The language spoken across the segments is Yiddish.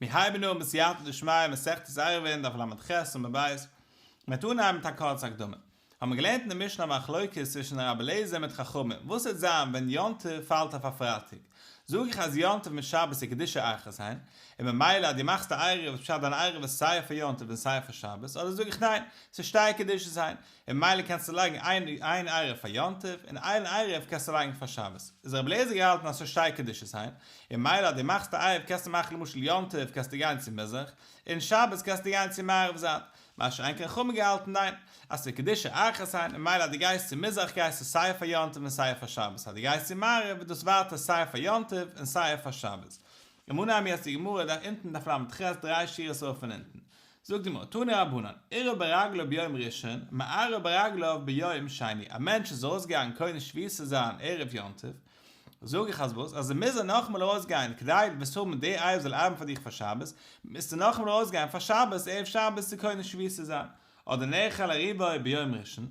מיר הייבן אן בסייעתא דשמיא מסכת עירובין דף לח עמוד ב', מ'וועט אנהייבן מיט א קורצע הקדמה. האבן מיר געלערנט אין די משנה א מחלוקת צווישן רבי אליעזר מיט חכמים, וואס וועט זיין ווען יום טוב פאלט אויף א פרייטאג? זאג איך אז יום טוב מיט שבת איז קדושה אחת הן, און ממילא אז דו מאכסט א עירוב איז פשט דיין עירוב איז סיי פאר יום טוב און סיי פאר שבת, אדער זאג איך ניין, ס'איז שתי קדושות הן, און ממילא קענסטו לייגן איין עירוב פאר יום טוב, און איין עירוב קענסטו לייגן פאר שבת. איז רבי אליעזר געהאלטן אז ס'איז שתי קדושות הן, און ממילא אז דו מאכסט א עירוב קענסטו מאכן למשל יום טוב קענסטו גיין צו מזרח, און שבת קענסטו גיין צו מערב זייט. מה שאין כן חכמים געהאלטן ניין, אז ס'איז קדושה אחת הן, און ממילא אז דו גייסט צו מזרח גייסטו סיי פאר יום טוב און סיי פאר שבת, אז דו גייסט צו מערב איז דאס ווייטער סיי פאר יום טוב און סיי פאר שבת. און מנהייבן יעצט די גמרא דא אונטן דף לח דריי שורות ארויף פון אונטן. זאגט די גמרא, תנו רבנן, ערב ברגליו ביום ראשון, מערב ברגליו ביום שני, א מענטש איז ארויסגעגאנגען קונה שביתה זיין ערב יום טוב, זאג איך אז וואס? אז ער מוז ער נאכאמאל ארויסגיין כדי וועסט האבן די עירוב זאל ארבעטן פאר דיך פאר שבת, מוזטו נאכאמאל ארויסגיין פאר שבת ערב שבת צו קונה שביתה זיין, אדער נאכל עירובו ביום ראשון,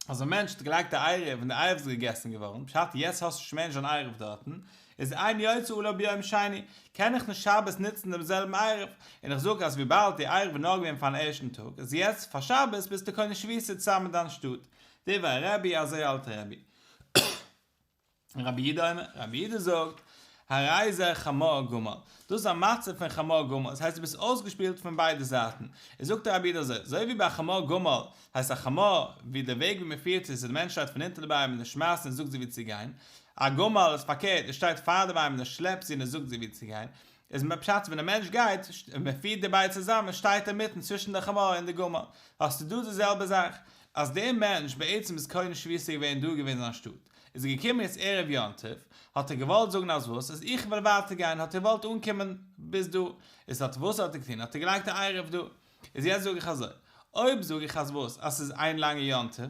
אז א מענטש האט געלייגט א עירוב און די עירוב איז געגעסן געווארן, פשט יעצט האסטו שוין מער נישט דיין עירוב דארטן, איז אין יוצא עליו ביום שני, קען איך נישט שבת נוצן דעם זעלבן עירוב, און איך זאג אז וויבאלד די עירוב איז נאר געווען פארן ערשטן טאג, איז יעצט פאר שבת ביסטו קונה שביתה צוזאמען מיט דיין שטאט. דברי רבי, אזוי האלט רבי. רבי יהודה אומר, רבי יהודה זאגט, הרי זה חמור גמל, דאס איז א מצב פון חמור גמל, דאס הייסט דו ביסט אויסגעשפילט פון ביידע זייטן, איז זאגט רבי יהודה אזוי, אזוי ווי ביי חמור גמל, הייסט א חמור, ווי די וועג ווי מען פירט עס איז די מענטש שטייט פון אונטער די בהמה און ער שמייסט און זאגט זי ווי צו גיין, א גמל איז פארקערט, ער שטייט פאר די בהמה און ער שלעפט זי און ער זאגט זי ווי צו גיין, איז פשט ווען א מענטש גייט און מען פירט די ביידע צוזאמען שטייט אינמיטן צווישן די חמור און די גמל, האסטו דא די זעלבע זאך, אז דער מענטש בעצם איז קונה שביתה געווען דא געווען זיין שטאט, איז ער געקומען יעצט ערב יום טוב, האט ער געוואלט זאגן אז וואס, אז איך וועל ווייטער גיין, האט ער געוואלט אנקומען ביז דא, איז האט וואס האט ער געטון, האט ער געלייגט א עירוב דא, איז יעצט זאג איך אזוי, אויב זאג איך אז וואס, אז ס'איז איין לאנגע יום טוב,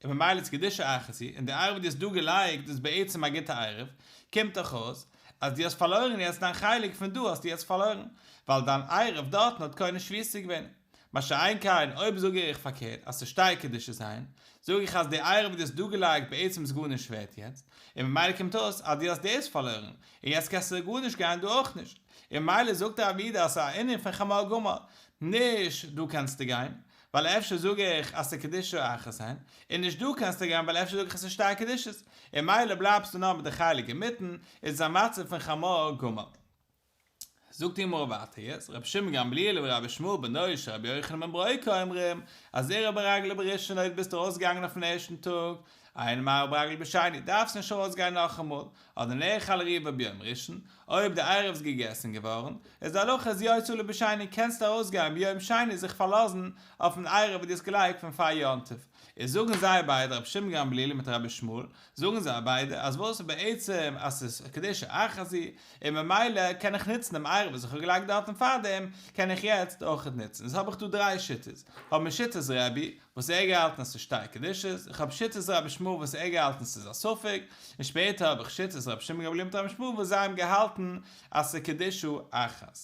און ממילא איז קדושה אחת היא, און די עירוב וואס דו האסט דא געלייגט איז בעצם א גוטע עירוב, קומט דאך אויס אז דו האסט פארלוירן יעצט דיין חלק פון דא האסטו יעצט פארלוירן, ווייל דיין עירוב דארטן האט קונה שביתה געווען. מה שאין כן אויב זאג איך פארקערט אז ס'איז שתי קדושות הן, זאג איך אז די עירוב וואס דו האסט דא געלייגט בעצם איז גארנישט ווערט יעצט, און ממילא קומט אויס אז דו האסט דאס פארלוירן, און יעצט קענסטו גארנישט גיין דא אויך נישט. און ממילא זאגט רבי יהודה אז ס'איז א ענין פון חמור גמל, נישט דא קענסטו גיין, ווייל אפשר זאג איך אז ס'איז קדושה אחת הן, און נישט דא קענסטו גיין ווייל אפשר זאג איך אז ס'איז שתי קדושות, און ממילא בלייבסטו נאר מיט די חלק אינמיטן, איז עס א מצב פון חמור גמל. זאגט די גמרא ווייטער יעצט, רבי שמעון גמליאל ורבי ישמעאל בנו של רבי יוחנן בן ברוקה אומרים, אז ערב ברגלו בראשון אויב ביסטו ארויסגעגאנגען אויפן ערשטן טאג, אין מערב ברגלו בשני, דארפסט נישט ארויסגיין נאכאמאל, אדער נאכל עירובו ביום ראשון, אויב די עירוב איז געגעסן געווארן, איז די הלכה אז יוצא עליו בשני קענסטו ארויסגיין ביום שני זיך פארלאזן אויפן עירוב וואס דו האסט געלייגט פון פאר יום טוב. איז זאגן זיי ביידע רבי שמעון גמליאל מיט רבי ישמעאל, זאגן זיי ביידע אז וואס בעצם אז ס'איז קדושה אחת היא, און ממילא קען איך נוצן דעם עירוב וואס איך האב געלייגט דארטן פארדעם, קען איך יעצט אויכעט נוצן. איז האב איך דא דריי שיטות. האבן מיר שיטת רבי, וואס ער געהאלטן אז ס'איז שתי קדושות, איך האב שיטת רבי ישמעאל וואס ער געהאלטן ס'איז א ספק, און שפעטער האב איך שיטת רבי שמעון גמליאל מיט רבי ישמעאל וואס זיי האבן געהאלטן אז ס'איז קדושה אחת.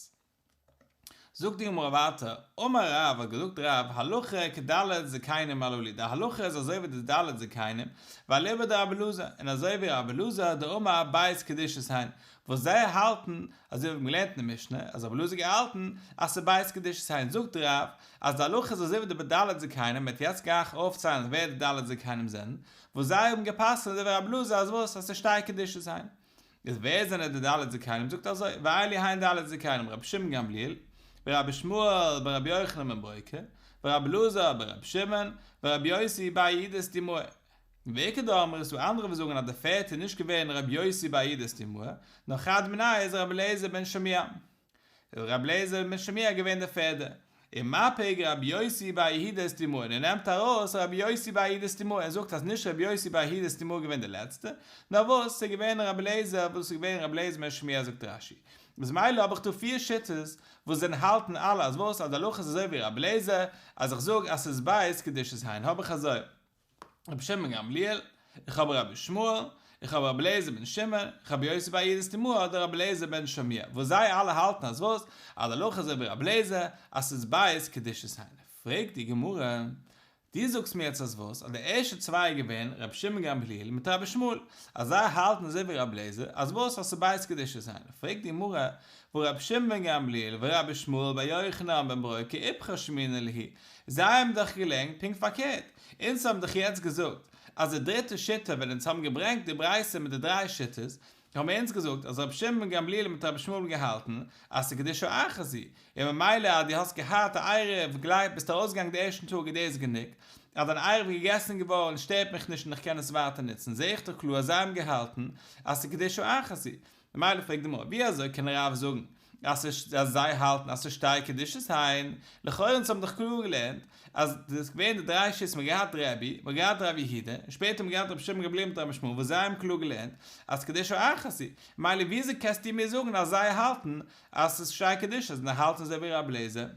זאגט די גמרא ווייטער, אמר רב האט געזאגט רב, הלכה כד' זקנים הללו, די הלכה איז אזוי ווי די ד' זקנים, ואליבא דרבי אלעזר, און אזוי ווי רבי אלעזר דאמר ב' קדושות הן, וואס זיי האלטן, אזוי ווי מיר האבן געלערנט אין די משנה, אז רבי אלעזר געהאלטן אז ס'איז ב' קדושות הן, זאגט רב, אז די הלכה איז אזוי ווי די ד' זקנים, מ'וועט יעצט גלייך אויפציילן ווער די ד' זקנים זענען, וואס זיי האבן גע'פסק'נט אזוי ווי רבי אלעזר אז וואס? אז ס'איז שתי קדושות הן. איז ווער זענען די ד' זקנים? זאגט אזוי, ואלו הן ד' זקנים, רבי שמעון גמליאל, ורבי ישמעאל ברבי יוחנן בן ברוקה, ורבי אלעזר ברבי שמעון, ורבי יוסי בר יהודה סתימאי. ואיכא דאמרי איז דא אנדערע וואס זאגן אז די פערטע איז נישט געווען רבי יוסי בר יהודה סתימאי, נאר חד מינייהו איז רבי אליעזר בן שמוע. איז רבי אליעזר בן שמוע געווען דער פערדע. ומפיק רבי יוסי בר יהודה סתימאי און ער נעמט ארויס רבי יוסי בר יהודה סתימאי און זאגט אז נישט רבי יוסי בר יהודה סתימאי געווען דער לעצטע, נאר וואס ס'איז געווען רבי אליעזר וואס איז געווען רבי אליעזר בן שמוע זאגט רש"י. איז מילא האב איך דא פיר שיטות וואס זענען האלטן אלע אז וואס אז די הלכה איז אזוי ווי רבי אליעזר אז איך זאג אז ס'איז ב' קדושות הן האב איך אזוי רבי שמעון גמליאל, איך האב רבי ישמעאל, איך האב רבי אליעזר בן שמעון, איך האב יוסי בר יהודה סתימאי אדער רבי אליעזר בן שמוע, וואס זיי אלע האלטן אז וואס? אז די הלכה איז אזוי ווי רבי אליעזר, אז ס'איז ב' קדושות הן. פרעגט די גמרא. דו זאגסט מיר יעצט אז וואס? אז די ערשטע צוויי איז געווען רבי שמעון גמליאל מיט רבי ישמעאל, אז זיי האלטן אזוי ווי רבי אליעזר, אז וואס? אז ס'איז ב' קדושות הן. פרעגט די גמרא, והא רבי שמעון בן גמליאל ורבי ישמעאל בר יוחנן בן ברוקה איפכא שמעינן להו, זיי האבן דאך געלערנט פונקט פארקערט, אונז האבן דאך יעצט געזאגט אז די דריטע שיטה ווען אונז האבן געברענגט די ברייתא מיט די דריי שיטות, האבן אונז געזאגט אז רבי שמעון בן גמליאל מיט רבי ישמעאל האבן געהאלטן אז ס'איז קדושה אחת היא, און ממילא אז דו האסט געהאט א עירוב גלייך ביסטו ארויסגעגאנגען די ערשטן טאג איז דאס גענוג, אז דיין עירוב איז געגעסן געווארן שטערט מיך נישט און איך קען עס ווייטער נוצן, זעה איך דאך קלאר אז זיי האבן געהאלטן אז ס'איז קדושה אחת היא. ממילא פרעגט די גמרא ווי אזוי קען רב זאגן אז אז זיי האלטן אז ס'איז שתי קדושות הן, לכאורה אונז האבן דאך קלאר געלערנט אז דאס איז געווען די דריי שיטות מ'האט געהאט רבי, מ'האט געהאט רבי יהודה, און שפעטער האט מען געהאט רבי שמעון גמליאל מיט רבי ישמעאל וואס זיי האבן קלאר געלערנט אז קדושה אחת היא, ממילא ווי אזוי קענסטו מיר זאגן אז זיי האלטן אז ס'איז שתי קדושות און האלטן אזוי ווי רבי אליעזר?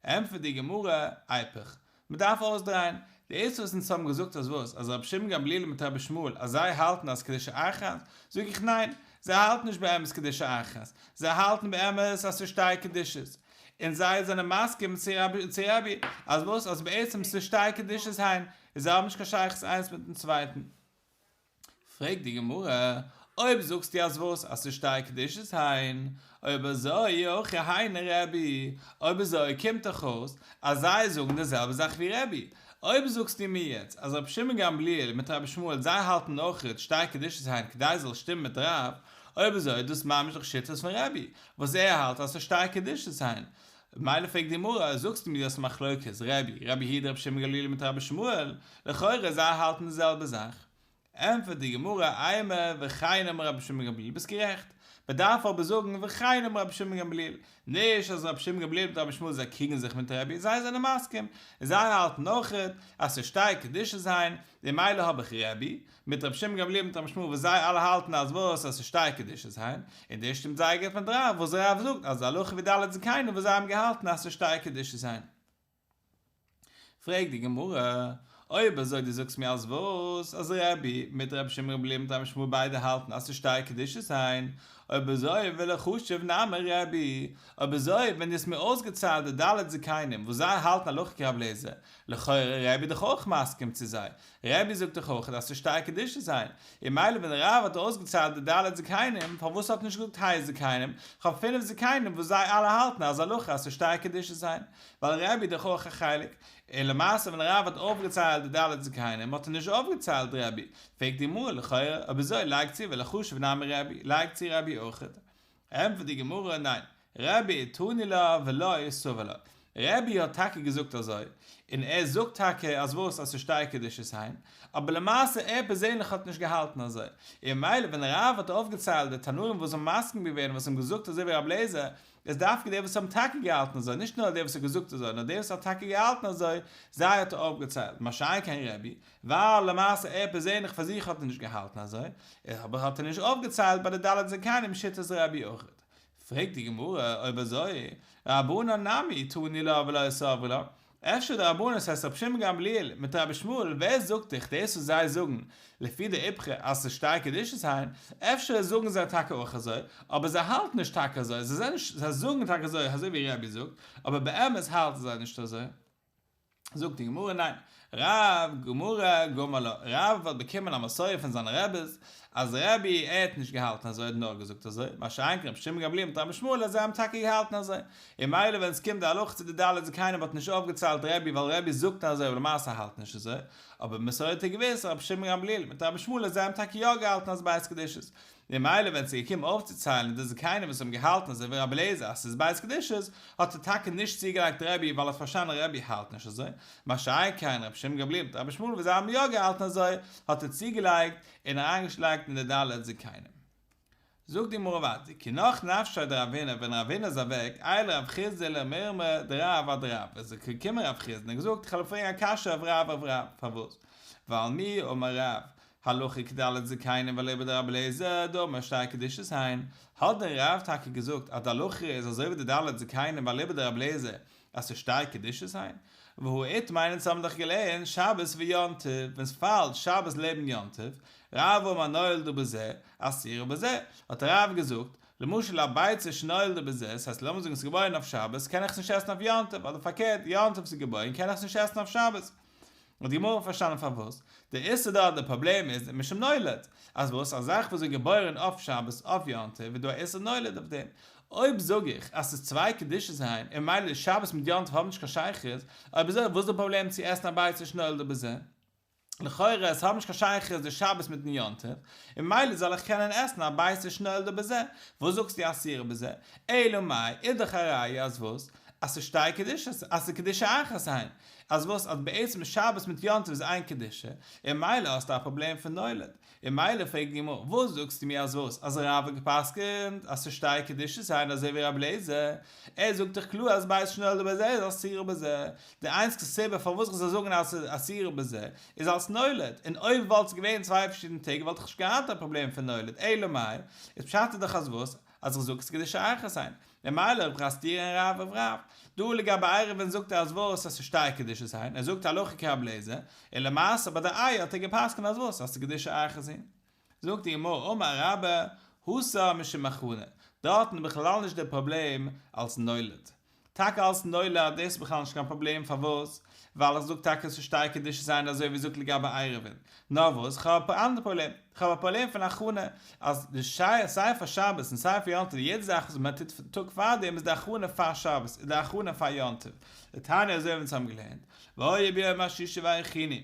ענטפערט די גמרא, איפוך, מ'דארף אויסדרייען, די ערשטע וואס אונז האבן געזאגט אז וואס, אז רבי שמעון גמליאל מיט רבי ישמעאל אז זיי האלטן אז קדושה אחת, זאג איך ניין, זיי האלטן נישט באמת קדושה אחת, זיי האלטן באמת אז ס'איז שתי קדושות, און זיי זענען מסכים צו רבי אז וואס, אז בעצם ס'איז שתי קדושות הן, און זיי האבן נישט קיין שייכות איינס מיטן צווייטן. פרעגט די גמרא, אויב זאגסטו אז וואס? אז ס'איז שתי קדושות הן, אויב אזוי אי הכי היינו רבי, אויב אזוי קומט דאך אויס אז זיי זאגן די זעלבע זאך ווי רבי, אויב זאגסטו מיר יעצט אז רבי שמעון גמליאל מיט רבי ישמעאל זיי האלטן אויכעט שתי קדושות הן כדי עס זאל שטימען מיט רב, אויב אזוי איז דאס ממש דאך שיטות פון רבי, וואס ער האלט אז ס'איז שתי קדושות הן. מילא פרעגט די גמרא, זאגסטו מיר דו האסט מחלוקת רבי, רבי יהודה רבי שמעון גמליאל מיט רבי ישמעאל, לכאורה זיי האלטן די זעלבע זאך. ענטפערט די גמרא, אימא וכן אמר רבי שמעון גמליאל, ביסט גערעכט, מען דארף אבער זאגן וכן אמר רבי שמעון גמליאל, נישט אז רבי שמעון גמליאל מיט רבי ישמעאל זיי קריגן זיך מיט רבי, זיי זענען מסכים, און זיי האלטן אויכעט אז ס'איז שתי קדושות הן, ממילא האב איך רבי, מיט רבי שמעון גמליאל מיט רבי ישמעאל וואס זיי אלע האלטן אז וואס אז ס'איז שתי קדושות הן, און דאס שטימט זייער גוט מיט רב וואס רב זאגט אז די הלכה ווי ד' זקנים וואס זיי האבן געהאלטן אז ס'איז שתי קדושות הן. פרעגט די גמרא, אויב אזוי דו זאגסט מיר אז וואס? אז רבי מיט רבי שמעון גמליאל מיט רבי ישמעאל ביידע האלטן אז ס'איז שתי קדושות הן, אויב אזוי וליחשוב נמי רבי, אויב אזוי ווען דו האסט מיר אויסגעציילט די ד' זקנים וואס זיי האלטן הלכה כרבי אליעזר, לכאורה רבי דאך אויך מסכים צו זיי, רבי זאגט דאך אויך אז ס'איז שתי קדושות הן, און מילא ווען רב האט אויסגעציילט די ד' זקנים, פארוואס האט ער נישט געזאגט ה' זקנים, כ'האב פינף זקנים וואס זיי אלע האלטן אז הלכה אז ס'איז שתי קדושות הן, ווייל רבי דאך אויך א חלק, און למעשה ווען רב האט אויפגעציילט די ד' זקנים האט ער נישט אויפגעציילט רבי, פרעגט די גמרא לכאורה אויב אזוי לייג צו וליחשוב נמי רבי, לייג צו רבי אויכעט. ענטפערט די גמרא, ניין, רבי תני לה ולא סבר לה, רבי האט טאקע געזאגט אזוי, און ער זאגט טאקע אז וואס אז ס'איז שתי קדושות הן, אבער למעשה ער פערזענליך האט נישט געהאלטן אזוי, און ממילא ווען רב האט אויפגעציילט די תנאים וואס האבן מסכים געווען און וואס האבן געזאגט אזוי ווי רבי אליעזר, איז דווקא די וואס האבן טאקע געהאלטן אזוי, נישט נאר דער וואס האט געזאגט אזוי, נאר דער וואס האט טאקע געהאלטן אזוי, זיי האט ער אויפגעציילט, מה שאין כן רבי, ווייל למעשה ער פערזענליך פאר זיך האט ער נישט געהאלטן אזוי, אבער האט ער נישט אויפגעציילט ביי די ד' זקנים שיטת רבי אויכעט. פרעגט די גמרא, אויב אזוי, רבנן נמי תני לה ולא סברי לה, אפשר די רבנן ס'הייסט רבי שמעון גמליאל מיט רבי ישמעאל ווער זאגט דיך דאס וואס זיי זאגן לפי די איפכא אז ס'איז שתי קדושות הן, אפשר זאגן זיי טאקע אויך אזוי, אבער זיי האלטן נישט טאקע אזוי, זיי זענען נישט, זיי זאגן טאקע אזוי אזוי ווי רבי זאגט, אבער באמת האלטן זיי נישט אזוי. זאגט די גמרא ניין, רב גמרא גמר לה, רב האט באקומען א מסורה פון זיינע רעבעס אז רבי ער האט נישט געהאלטן אזוי ער האט נאר געזאגט אזוי, מה שאין כן רבי שמעון גמליאל מיט רבי ישמעאל אז זיי האבן טאקע געהאלטן אזוי, און מילא ווען עס קומט די הלכה צו די ד' זקנים האט נישט אויפגעציילט רבי ווייל רבי זאגט אזוי אבער למעשה האלט נישט אזוי, אבער במסורה האט ער געוואוסט רבי שמעון גמליאל מיט רבי ישמעאל אז זיי האבן טאקע יא געהאלטן אז ב' קדושות, ממילא ווען ס'איז געקומען אויפצוציילן די זקנים וואס האבן געהאלטן אזוי ווי רבי אליעזר אז ס'איז ב' קדושות, האט ער טאקע נישט צוגעלייגט רבי ווייל ער האט פארשטאנען רבי האלט נישט אזוי, מה שאין כן רבי שמעון גמליאל מיט רבי ישמעאל וואס זיי האבן יא געהאלטן אזוי, האט ער צוגעלייגט און אריינגעשלייגט אין די ד' זקנים. זאגט די גמרא ווייטער, כי נח נפשיה דרב הונא, ווען רב הונא איז אוועק, עייל רב חסדא למירמיה דרב אדרב, איז געקומען רב חסדא און געזאגט איך וועל פרעגן א קשיא אויף רב אויף רב, פארוואס? ווייל מי אמר רב, הלכה כד' זקנים ואליבא דרבי אליעזר דאמר שתי קדושות הן, האט דען רב טאקע געזאגט אז די הלכה איז אזוי ווי די ד' זקנים ואליבא דרבי אליעזר אז ס'איז שתי קדושות הן? והא איתמר אונז האבן דאך געלערנט שבת ויום טוב ווען ס'פאלט שבת לעבן יום טוב, רב אמר נולדה בזה אסורה בזה, האט רב געזאגט, למשל א ביצה שנולדה בזה, ס'הייסט לאמיר זאגן ס'איז געבוירן אויף שבת קען איך עס נישט עסן אויף יום טוב, אדער פארקערט יום טוב ס'איז געבוירן קען איך עס נישט עסן אויף שבת. האט די גמרא פארשטאנען פארוואס די איסור דארט די פראבלעם איז משום נולד, אז וואס א זאך וואס איז געבוירן אויף שבת אויף יום טוב איז דא א איסור נולד אויף דעם, אויב זאג איך אז ס'איז צוויי קדושות הן און ממילא שבת מיט יום טוב האבן נישט קיין שייכות, אויב אזוי וואס איז די פראבלעם צו עסן א ביצה שנולדה בזה? לכאורה עס האבן נישט קיין שייכות די שבת מיטן יום טוב, און ממילא זאל איך קענען עסן א ביצה שנולדה בזה, וואס זאגסטו אסורה בזה? אלא מאי, איז דאך א ראיה אז וואס? אז ס'איז שתי קדושות, אז ס'איז קדושה אחת הן, אז וואס? אז בעצם שבת מיט יום טוב איז איין קדושה, און ממילא האסטו א פראבלעם פון נולד, און מילא פרעגט די גמרא, וואס זאגסטו מיר אז וואס? אז רב האט געפסקנט אז ס'איז שתי קדושות הן אזוי ווי רבי אליעזר? ער זאגט דאך קלאר אז ביצה שנולדה בזה איז אסורה בזה, די איינציגסטע סיבה פארוואס איך זאל זאגן אז ס'איז אסורה בזה איז אלס נולד, און אויב וואלט עס געווען צוויי פארשידענע טעג וואלט איך נישט געהאט א פראבלעם פון נולד, אלא מאי, איז פשט איז דאך אז וואס? אז איך זאג ס'איז קדושה אחת הן, ממילא האב איך א סתירה אין רב אויף רב. דא לגבי עירובין זאגט ער אז וואס אז ס'איז שתי קדושות הן, ער זאגט הלכה כרבי אליעזר, און למעשה ביי די איי האט ער געפסקנט אז וואס אז ס'איז קדושה אחת הן. זאגט די גמרא אמר רבה התם משום הכנה, דארטן איז בכלל נישט דער פראבלעם אלס נולד. טאקע אלס נולד, דאס איז בכלל נישט קיין פראבלעם, פארוואס? ווייל איך זאג טאקע ס'איז שתי קדושות הן אזוי ווי זאגט לגבי עירובין. נאר וואס, כ'האב א אנדער פראבלעם, כ'האב א פראבלעם פון הכנה, אז די סיי פאר שבת און סיי פאר יום טוב יעדע זאך וואס מען טוט טאג פארדעם איז די הכנה פאר שבת, איז די הכנה פאר יום טוב. דתניא אזוי ווי אונז האבן געלערנט, והיה ביום השישי ויכינו.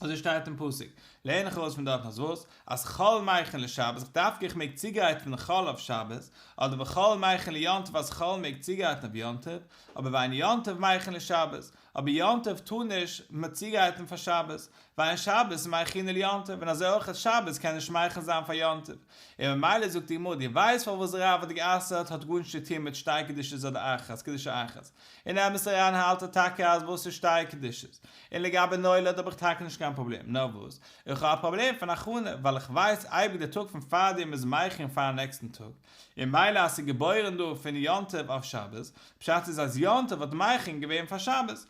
אזוי שטייט אין פסוק, לערן איך ארויס פון דארטן אז וואס? אז חול מכין לשבת, איך דווקא איך מעג צוגרייטן חול אויף שבת, אדער וחול מכין ליום טוב אז חול מעג צוגרייטן אויף יום טוב, אבער ואין יום טוב מכין לשבת, אבער יום טוב טאר נישט מען צוגרייטן פאר שבת, ואין שבת מכינה ליום טוב, און אזוי אויך אז שבת קען נישט מכין זיין פאר יום טוב. און ממילא זאגט די גמרא, דו ווייסט פארוואס רב האט גע'אסר'ט האט גארנישט צו טון מיט שתי קדושות אדער אחת, קדושה אחת. אין אמת אריין האלט ער טאקע אז וואס איז שתי קדושות, און לגבי נולד האב איך טאקע נישט קיין פראבלעם, נאר וואס, איך האב א פראבלעם פון הכנה, ווייל איך ווייס אייביג די טאג פון פארדעם איז מכין פארן נעקסטן טאג, און מילא אז ס'איז געבוירן דא פון יום טוב אויף שבת, פשט איז אז יום טוב האט מכין געווען פאר שבת,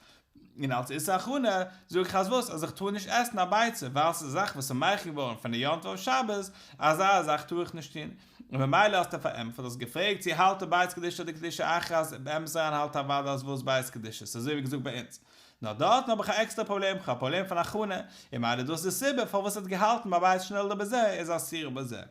און אלס איסור הכנה, זאג איך אז וואס, אז איך טאר נישט עסן א ביצה, ווייל ס'איז א זאך וואס איז מכין געווארן פון די יום טוב אויף שבת, אזא זאך טאר איך נישט טון. און ממילא האסטו פארענטפערט, האסט געפרעגט צו האלט ער בית קדושה אדער קדושה אחת, באמת אריין האלט ער אוודאי אז וואס בית קדושה, ס'איז אזוי ווי געזאגט ביי אונז. נאר דארטן האב איך א עקסטערע פראבלעם, כ'האב א פראבלעם פון הכנה, און ממילא דאס איז די סיבה פארוואס ער האט געהאלטן ביי ביצה שנולדה בזה איז אסורה בזה.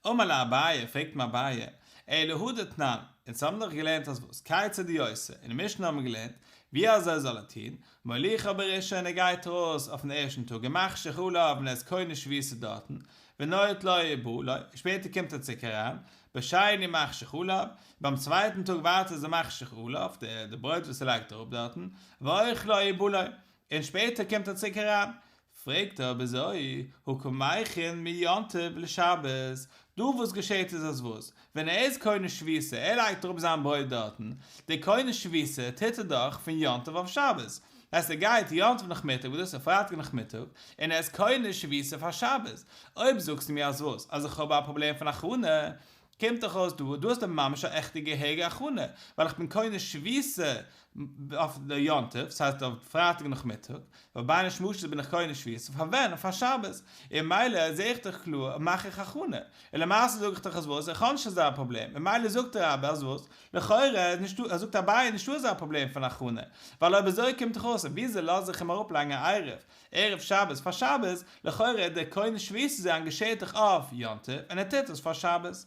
אמר ליה אביי, פרעגט אים אביי, אלא הא דתנן, אונז האבן דאך געלערנט אז וואס, כיצד הוא עושה, אין די משנה האבן מיר געלערנט, ווי אזוי זאל ער טון, מוליכה בראשון ער גייט ארויס אויפן ערשטן טאג ומחשיך עליו און ער איז קונה שביתה דארטן, ונוטלה ובא לו, שפעטער קומט ער צוריק אריין, בשני מחשיך עליו, ביים צווייטן טאג ווייטער איז ער מחשיך עליו, די ברויט וואס ער לייגט אראפ דארטן, ואוכלה ובא לו, און שפעטער קומט ער צוריק אריין. פרעגט ער אויב אזוי, הא קא מכין מיום טוב לשבת, דא וואס געשעט איז אז וואס, ווען ער איז קונה שביתה, ער לייגט אראפ זיין ברויט דארטן, די קונה שביתה טוט ער דאך פון יום טוב אויף שבת, הייסט ער גייט יום טוב נאכמיטאג וואס דאס איז פרייטאג נאכמיטאג, און ער איז קונה שביתה פאר שבת, אויב זאגסטו מיר אז וואס, אז איך האב א פראבלעם פון הכנה, קומט דאך אויס דא, דא האסטו ממש א עכטע געהעריגע הכנה, ווייל איך בין קונה שביתה אויף די יום טוב, ס'הייסט אויף פרייטאג נאכמיטאג, ווייל בין השמשות בין איך קונה שביתה, פאר ווען? פאר שבת, און מילא זעה איך דאך קלאר, מאך איך הכנה, און למעשה זאג איך דאך אז וואס, איך האב נישט אזא פראבלעם, און מילא זאגט רבה אז וואס, לכאורה איז נישטא, זאגט אביי נישטא אזא פראבלעם פון הכנה, ווייל אויב אזוי קומט דאך אויס, וויאזוי לאז איך אים אראפלייגן א עירוב, ערב שבת פאר שבת, לכאורה דער קונה שביתה זיין געשעהט דאך אויף יום טוב און ער טוט עס פאר שבת.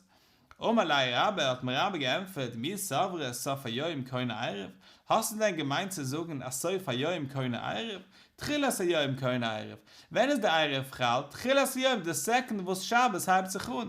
אמר ליה רבה האט אים רבה געענטפערט מי סברת סוף היום קונה עירוב, האסטו דען געמיינט צו זאגן אז סוף היום קונה עירוב, תחילת היום קונה עירוב, ווען איז די עירוב חל, תחילת היום די סעקונד וואס שבת הייבט זיך אן. און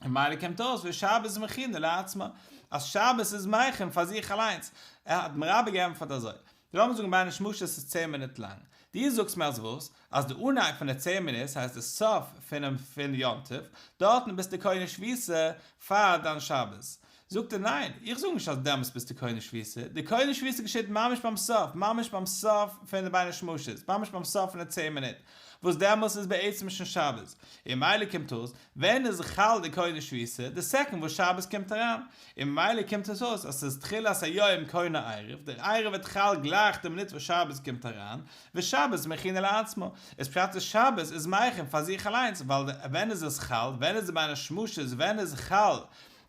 מילא קומט אויס ושבת מכינה לעצמה, אז שבת איז מכין פאר זיך אליינס. ער האט אים רבה געענטפערט אזוי, לאמיר זאגן בין השמשות איז צען מינוט לאנג, דו זאגסט מיר אז וואס? אז די אנהייב פון די צען מינוט הייסט די סוף פונעם פון יום טוב, דארטן ביסטו קונה שביתה פאר דיין שבת. זאגט ער ניין, איך זאג נישט אז דעמאלטס ביסטו קונה שביתה, די קונה שביתה געשעט ממש ביים סוף, ממש ביים סוף פון די בין השמשות, ממש ביים סוף פון די צען מינוט, וואס דעמאלטס איז בעצם שוין שבת, און ממילא קומט אויס, ווען איז חל די קונה שביתה, די סעקונד וואס שבת קומט אריין, און ממילא קומט עס אויס אז ס'איז תחילת היום קונה עירוב, דער עירוב ווערט חל גלייך די מינוט וואס שבת קומט אריין, ושבת מכינה לעצמה, איז פשט אז שבת איז מכין פאר זיך אליינס, ווייל ווען איז עס חל, ווען איז די בין השמשות, ווען איז חל.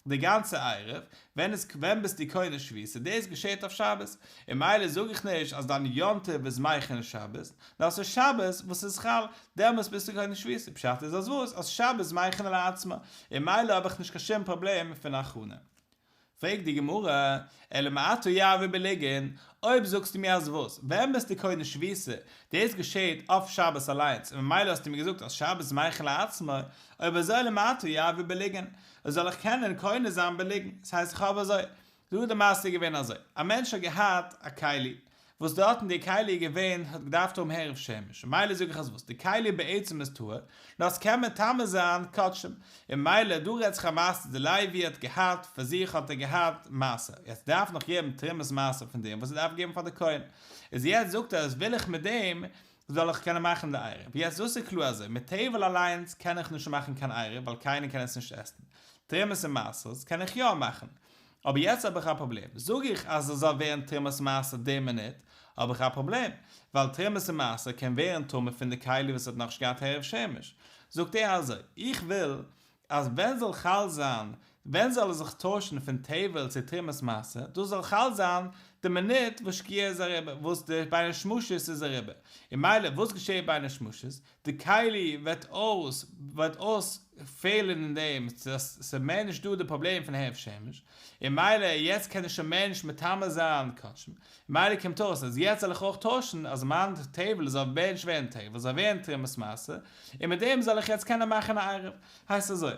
די גאנצע עירוב, ווען איז ווען ביסטו קונה שביתה, דאס געשעט אויף שבת, און מילא זאג איך נישט אז דיין יום טוב איז מכין שבת, נאר ס'איז שבת וואס איז חל, דעמאלס ביסטו קונה שביתה, פשט איז אז וואס? אז שבת מכין לעצמה, און מילא האב איך נישט קיין שום פראבלעם פון הכנה. פרעגט די גמרא, אלא מעתה יעביר בלוגין, אויב זאגסטו מיר אז וואס? ווען ביסטו קונה שביתה? דאס געשעט אויף שבת אליינס, און ממילא האסטו מיר געזאגט אז שבת מכין לעצמה, אויב אזוי אלא מעתה יעביר בלוגין, זאל איך קענען קונה זיין בלוגין, ס'הייסט איך האב אזוי, דא איז די מעשה געווען אזוי, א מענטש האט געהאט א כלי, וואס דארטן די כלי איז געווען האט געדארפט האבן הערב שמש, ממילא זאג איך אז וואס, די כלי בעצם איז טהור, נאר עס קען מטמא זיין קדשים, און מילא דא רעדט זיך א מעשה די לוי האט געהאט פאר זיך האט ער געהאט מעשר, יעצט דארף נאך געבן תרומת מעשר פון דעם וואס ער דארף געבן פאר די כהן, איז יעצט זאגט ער אז וויל איך מיט דעם זאל איך קענען מאכן די עירוב, יעצט דאס איז קלאר אזוי, מיט טבל אליינס קען איך נישט מאכן קיין עירוב ווייל קיינער קען עס נישט עסן, תרומת און מעשרות קען איך יא מאכן, אבער יעצט האב איך א פראבלעם, זאג איך אז עס זאל ווערן תרומת מעשר די מינוט, האב איך א פראבלעם, ווייל תרומת און מעשר קען ווערן טמא פון די כלי וואס האט נאכנישט געהאט הערב שמש. זאגט ער אזוי, איך וויל אז ווען זאל חל זיין, ווען זאל עס זיך טוישן פון טבל צו תרומת מעשר, דאס זאל חל זיין די מינוט וואס שקיעה איז אריבער, וואס די בין השמשות איז אריבער, און מילא וואס געשעהט בין השמשות? די כלי וועט אויס וועט אויס פעלן אין דעם ס'איז מער נישט דא די פראבלעם פון הערב שמש, און מילא יעצט קען עס שוין מער נישט מטמא זיין קדשים, מילא קומט אויס אז יעצט זאל איך אויך טוישן אז מיין טבל זאל מער נישט ווערן טבל זאל ווערן תרומת מעשר, און מיט דעם זאל איך יעצט קענען מאכן א עירוב, הייסט אזוי.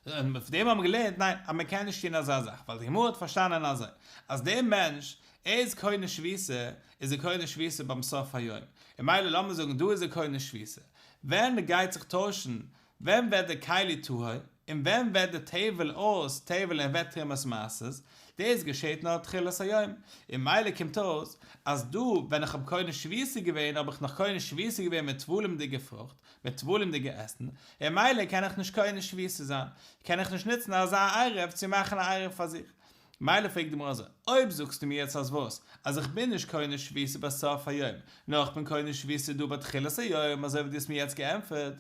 און אויף דעם האבן מיר געלערנט ניין אז מען קען נישט טון אזא זאך, ווייל די גמרא האט פארשטאנען אזוי, אז דער מענטש ער איז קונה שביתה, איז ער קונה שביתה ביים סוף היום, און מילא לאמיר זאגן דא איז ער קונה שביתה, ווען גייט זיך טוישן, ווען ווערט די כלי טהור, און ווען ווערט די טבל אויס טבל און ווערט תרומת מעשרות, דאס געשעט נאר תחילת היום, און מילא קומט אויס אז דא ווען איך האב קונה שביתה געווען האב איך נאך קונה שביתה געווען מיט טבלים'דיגע פרוכט, מיט טבלים'דיגע עסן, און מילא קען איך נישט קונה שביתה זיין, קען איך נישט נוצן אזא עירוב צו מאכן א עירוב פאר זיך. מילא פרעגט די גמרא אזוי, אויב זאגסטו מיר יעצט אז וואס? אז איך בין נישט קונה שביתה בסוף היום, נאר איך בין קונה שביתה דא בתחילת היום, אזוי ווי דו האסט מיר יעצט געענטפערט,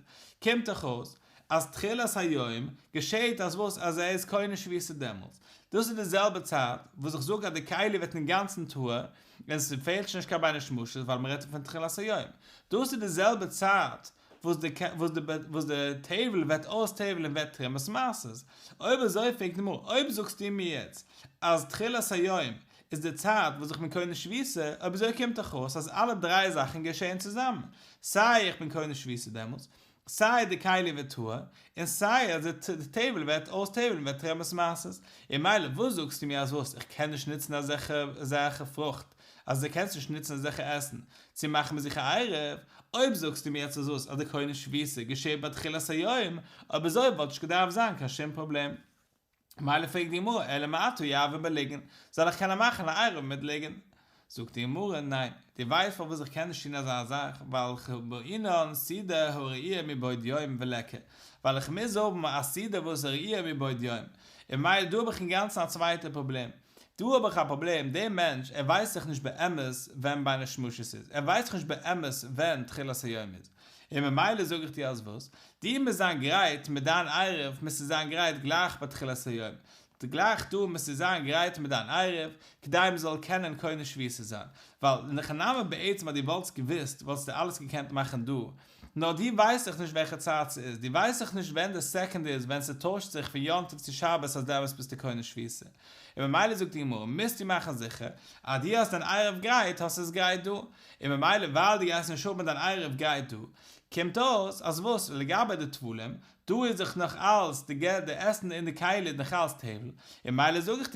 קומט דאך אויס אז תחילת היום געשעהט אז וואס? אז ער איז קונה שביתה דעמאלטס. דאס איז די זעלבע צייט וואס איך זאג אז די כלי ווערט אינגאנצן טהור, און ס'פעלט שוין נישט קיין בין השמשות ווייל מ'רעדט פון תחילת היום. דאס איז די זעלבע צייט וואס די וואס די וואס די טבל ווערט אויס טבל און ווערט תרומת מעשרות. אויב אזוי פרעגט די גמרא, אויב זאגסטו מיר יעצט אז תחילת היום איז די צייט וואס איך בין קונה שביתה, אויב אזוי קומט דאך אויס אז אלע דריי זאכן געשעען צוזאמען, סיי איך בין קונה שביתה דעמאלטס, סיי די כלי ווערט טהור, און סיי אז די טבל ווערט אויס טבל און ווערט תרומת מעשרות. און מילא וואס זאגסטו מיר אז וואס, איך קען נישט נוצן אזעלכע אזעלכע פרוכט, אז דו קענסט נישט נוצן אזעלכע עסן צו מאכן מיט זיך א עירוב, אויב זאגסטו מיר יעצט אז וואס, אז די קונה שביתה געשעט בתחילת היום, אויב אזוי וואלט נישט געדארפט זיין קיין שום פראבלעם. מילא פרעגט די גמרא, אלא מעתה יעביר בלוגין, זאל איך קענען מאכן א עירוב מיט לוגין? זאגט די גמרא, ניין, דו ווייסט פארוואס איך קען נישט טון אזא זאך, ווייל בעינן סעודה הראויה מבעוד יום וליכא, ווייל איך מוז האבן א סעודה וואס איז ראויה מבעוד יום, און מילא דא האב איך אינגאנצן א צווייטע פראבלעם, דא האב איך א פראבלעם, דער מענטש ער ווייסט זיך נישט באמת ווען בין השמשות איז, ער ווייסט זיך נישט באמת ווען תחילת היום איז, און ממילא זאג איך דיר אז וואס? דו מוזט זיין גרייט מיט דיין עירוב, מוזטו זיין גרייט גלייך ביי תחילת היום, גלייך דא מוזטו זיין גרייט מיט דיין עירוב, כדי מען זאל קענען קונה שביתה זיין, ווייל אין הכי נמי בעצם אז דו וואלטסט געוואוסט וואלטסטו אלעס געקענט מאכן דא, נאר דו ווייסט דאך נישט וועלכע צייט ס'איז, דו ווייסט דאך נישט ווען די סעקונדע איז ווען ס'טוישט זיך פון יום טוב צו שבת אז דעמאלטס ביסטו קונה שביתה, און ממילא זאגט די גמרא מוזטו מאכן זיכער אז דו האסט דיין עירוב גרייט האסט עס גרייט דא, און ממילא ווייל דו גייסט נישט האבן דיין עירוב גרייט דא, קומט אויס אז וואס לגבי די טבלים, דא איז דאך נאך אלס די די עסן אין די כלי איז נאך אלס טבל, און ממילא זאג איך דיר.